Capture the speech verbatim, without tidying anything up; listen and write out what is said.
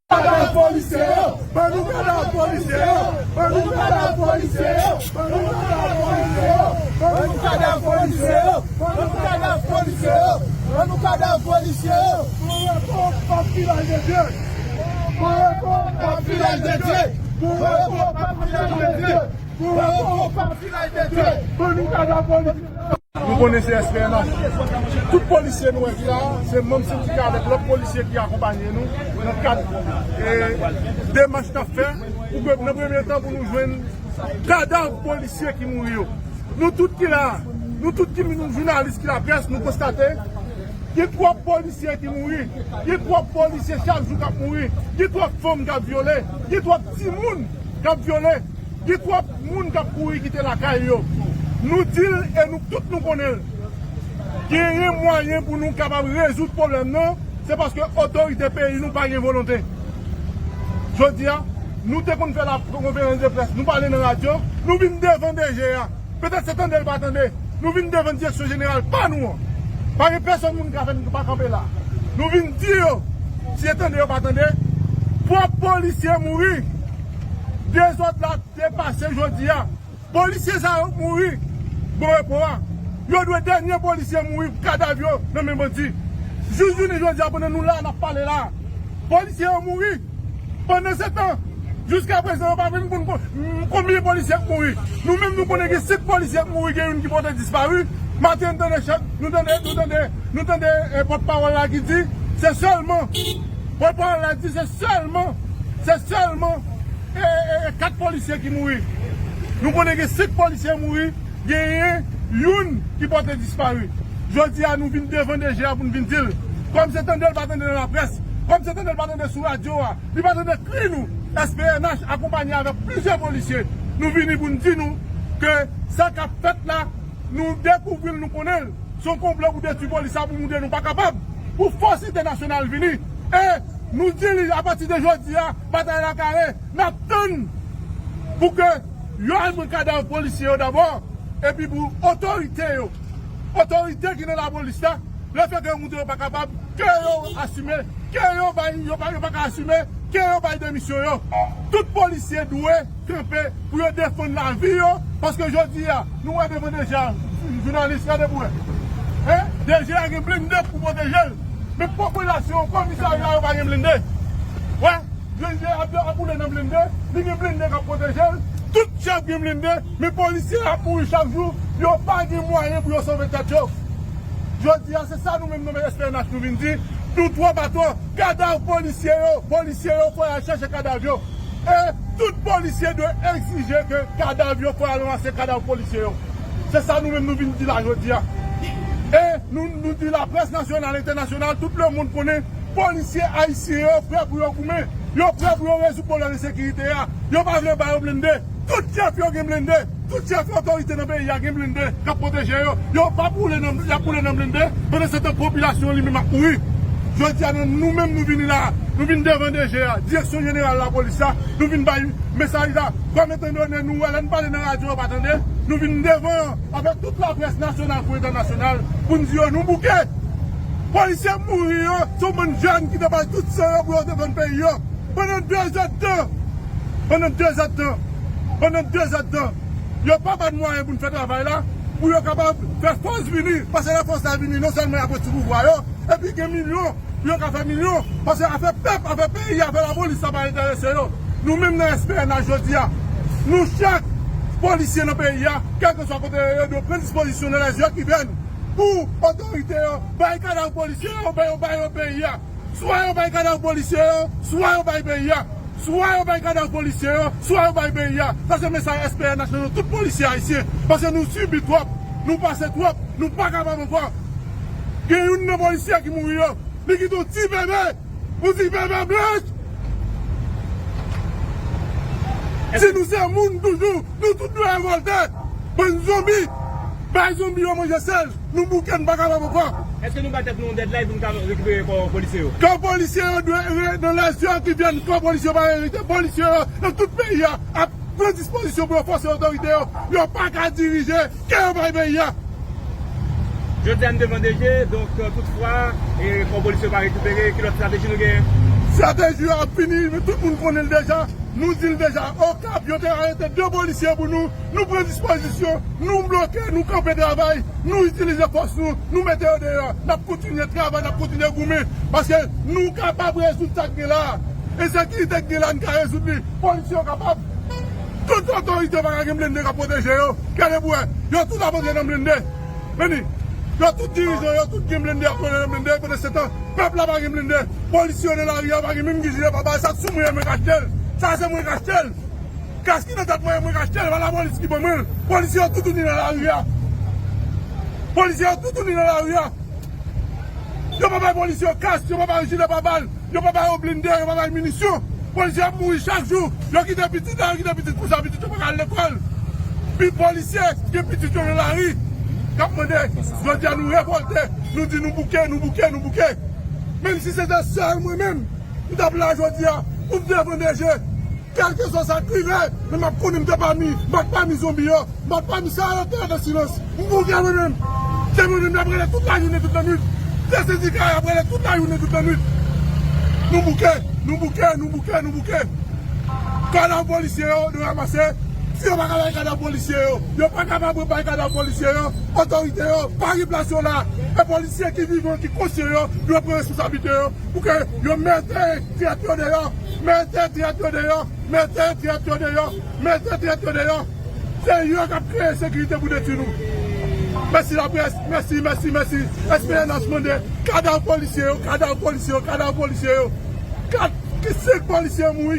Kadav polisye yo! Ban nou kadav polisye yo! Ban nou kadav polisye yo! Ban nou kadav polisye yo! Ban nou kadav polisye yo! Ban nou kadav polisye yo! Ban nou kadav polisye yo! Pou repo pap Vilaj de Dye! Pou repo pap Vilaj de Dye! Pou repo pap Vilaj de Dye! Pou repo pap Vilaj de Dye! Ban nou kadav polisye yo! Nou konnen se S P N H. Tout polisye nou wè ki la a, se manm sendika avèk lòt polisye ki akonpaye nou nan kad, e, demach n ap fè pou ke nan premye tan pou nou jwenn kadav polisye ki mouri yo. Nou tout ki la a, nou tout ki nou jounalis ki laprès, nou konstate gen twòp polisye ki mouri, gen twòp polisye chak jou k ap mouri, gen twòp fanm k ap vyole, gen twòp timoun k ap vyole. Gen twòp moun k ap kouri kite lakay yo. Nou di l e nou tout nou konnen l. Genyen mwayen pou nou kapab rezoud pwoblèm nan, se paske otorite peyi nou pa gen volonte. Jodi a, nou te konn fè la konferans de près, nou pale nan radyo, nou vin devan D G a. Petèt se tande l pa tande. Nou vin devan direksyon jeneral pa nou an. Pa gen pèsonn moun ki ka fè n pa kanpe la. Nou vin di yo, si yo tande yo pa tande, twòp polisye mouri. Dezòd la depase jodi a. Polisye sa yo mouri. Bon repo a. Yo dwe dènye polisye mouri, kadav yo nan men bandi. Jis jounen jodi a, pandan nou la, n ap pale la, polisye yo mouri. Pandan se tan, jiska prezan, yo pa menm konn kon-, konbyen polisye k mouri. Nou menm, nou konnen gen senk polisye k mouri, gen youn ki pote dispari. Maten, n tande chak, nou tande, nou tande, nou tande, e, pòtpawòl la ki di, se sèlman, pòtpawòl la di, se sèlman, se sèlman, e, e, e, kat polisye ki mouri. Nou konnen gen senk polisye mouri, genyen youn ki pote dispari. Jodi a, nou vin devan D G a pou n vin di l. Kòm se tande l pa tande nan laprès, kòm se tande l pa tande sou radyo a, li pa tande kri nou. S P N H akonpanye avèk plizyè polisye. Nou vini pou n di nou ke sa k ap fèt la, nou dekouvri l, nou konnen l. Se yon konplo pou detwi polis la, pou montre nou pa kapab, pou fòs entènasyonal vini. E nou di li, apati de jodi a, batay la kare, n ap tann pou ke yo al pran kadav polisye yo dabò, epi pou otorite yo, otorite ki nan lapolis la, lefètke yo montre yo pa kapab, ke yo asime, ke yo bay, yo pa, yo pa ka asime, ke yo bay demisyon yo. Tout polisye dwe kanpe pou yo defann lavi yo, paske jodi a, nou wè devan D G a, jounalis, gade pou wè. Hein? D G a gen blende pou pwoteje l. Men popilasyon, komisarya yo pa gen blende. Wè, D G a ap, ap boule nan blende, li gen blende k ap pwoteje l. Tout chèf gen blende, men polisye ap mouri chak jou, yo pa gen mwayen pou yo sove tèt yo. Jodi a, se sa nou menm nan S P N H nou vin di, nou twò pa twò, kadav polisye yo, polisye yo fò y al chèche kadav yo. E tout polisye dwe egzije ke kadav yo fò y al ranmase kadav polisye yo. Se sa nou menm nou vin di la jodi a. E nou, nou di laprès nasyonal, entènasyonal, tout lemonn konnen polisye ayisyen yo prè pou yo goumen. Yo prè pou yo rezoud pwoblèm ensekirite a. Yo pa vle ba yo blende. Tout chèf yo gen blende. Tout chèf otorite nan peyi a gen blende k ap pwoteje yo. Yo p ap boule nan, y ap boule nan blende. Pandan se tan, popilasyon li menm ap mouri. Jodi a, nou, nou menm nou vini la, nou vin devan D G a, direksyon jeneral lapolis la, nou vin bay mesaj la. Kòm etan done nou wè lè n pale nan radyo yo pa tande, nou vin devan avèk tout laprès nasyonal kou entènasyonal pou n di yo nou bouke. Polisye ap mouri yo, se yon bann jèn ki te bay tout san yo pou yo defann peyi yo. Pandan de zèdtan, pandan de zèdtan, pandan de zèdtan, yo pa ba n mwayen pou n fè travay la, pou yo kapab fè fòs vini, paske lè fòs la vini, non sèlman y ap retire pouvwa yo, epi gen milyon, pou yo ka fè milyon, paske afè pèp, afè peyi, afè lapolis, sa pa enterese yo. Nou menm nan S P N H jodi a, nou chak polisye nan peyi a, kèlkeswa kote yo ye, dwe pran dispozisyon nan lèzye ki vèn pou otorite yo bay kadav polisye yo, bay yo, bay yo peyi a. Swa yo bay kadav polisye yo, swa yo bay peyi a. Swa yo bay kadav polisye yo, swa yo bay peyi a. Sa se mesaj S P N H nan tout polisye ayisyen. Paske nou sibi twòp, nou pase twòp, nou pa kapab ankò. Gen youn nan polisye ki mouri yo, li kite yon ti bebe, yon ti bebe blanch. Si nou se moun toujou, nou tout dwe revòlte. Bann zonbi, bay zonbi yo manje sèl. Nou bouke, n pa kapab ankò. Èske nou ba tèt nou yon deadline pou nou ka rekipere kò polisye yo? Kò polisye yo dwe re-, nan lèzyon ki vyen, kò polisye yo pa rete. Polisye yo nan tout peyi a ap pran dispozisyon pou yo fòse otorite yo. Yo pa ka dirije, ke yo bay peyi a. Jodi a, nou devan D G, donk, euh, toutfwa, e kò polisye yo pa rekipere, ki lòt estrateji nou genyen? Estrateji a ap fini, men tout moun konnen l deja. Nou di l deja, Okap, yo te arete de polisye pou nou. Nou pran dispozisyon, nou bloke, nou kanpe travay, nou itilize fòs nou, nou mete yo deyò. N ap kontinye travay, n ap kontinye goumen, paske nou kapab rezoud sa k gen la a. Ensekirite k gen la, n ka rezoud li. Polisye yo kapab. Tout otorite pa ka gen blende k ap pwoteje yo. Gade pou wè, yo tout ap antre nan blende. Vini. Yo tout dirijan, yo tout gen blende, ap antre nan blende. Pandan se tan, pèp la pa gen blende. Polisye yo nan lari a, pa gen menm ki jile pa bal. Sa sou mwen, mwen k achte l. Sa se mwen k achte l. Kas ki nan tèt mwen, mwen k achte l, pa lapolis ki ban mwen l. Polisye yo toutouni nan lari a. Polisye yo toutouni nan lari a. Yo pa bay polisye yo kas, yo pa bay jile pa bal, yo pa bay yo blende, yo pa bay minisyon. Polisye ap mouri chak jou. Yo kite pitit la, yo kite pitit konsa, pitit yo pa ka al lekòl. Pi polisye gen pitit yo nan lari. K ap mande, jodi a nou revòlte, nou di nou bouke, nou bouke, nou bouke. Menm si se te sèl mwen menm, m t ap la jodi a, pou m devan D G. Kèlkeswa sa k rive, men m ap konnen m te pami, m pa t pami zonbi yo, m pa t pami sa yo te nan silans. M bouke mwen menm. Se mwen menm m ap rele tout lajounen, tout lannwit. Se sendika yo ap rele tout lajounen, tout lannwit. Nou bouke, nou bouke, nou bouke, nou bouke. Kadav polisye yo, nou ranmase. Si yo pa ka bay kadav polisye yo, yo pa kapab bay kadav polisye yo, otorite yo pa gen plas yo la. E polisye ki vivan, ki konsyan yo, dwe pran responsablite yo. Pou ke yo mete trèt yo deyò, mete trèt yo deyò, mete trèt yo deyò, mete trèt yo deyò. Se yo k ap kreye ensekirite pou detwi nou. Mèsi laprès, mèsi, mèsi, mèsi. S P N H mande kadav polisye yo, kadav polisye yo, kadav polisye yo. Kat, ki senk polisye mouri.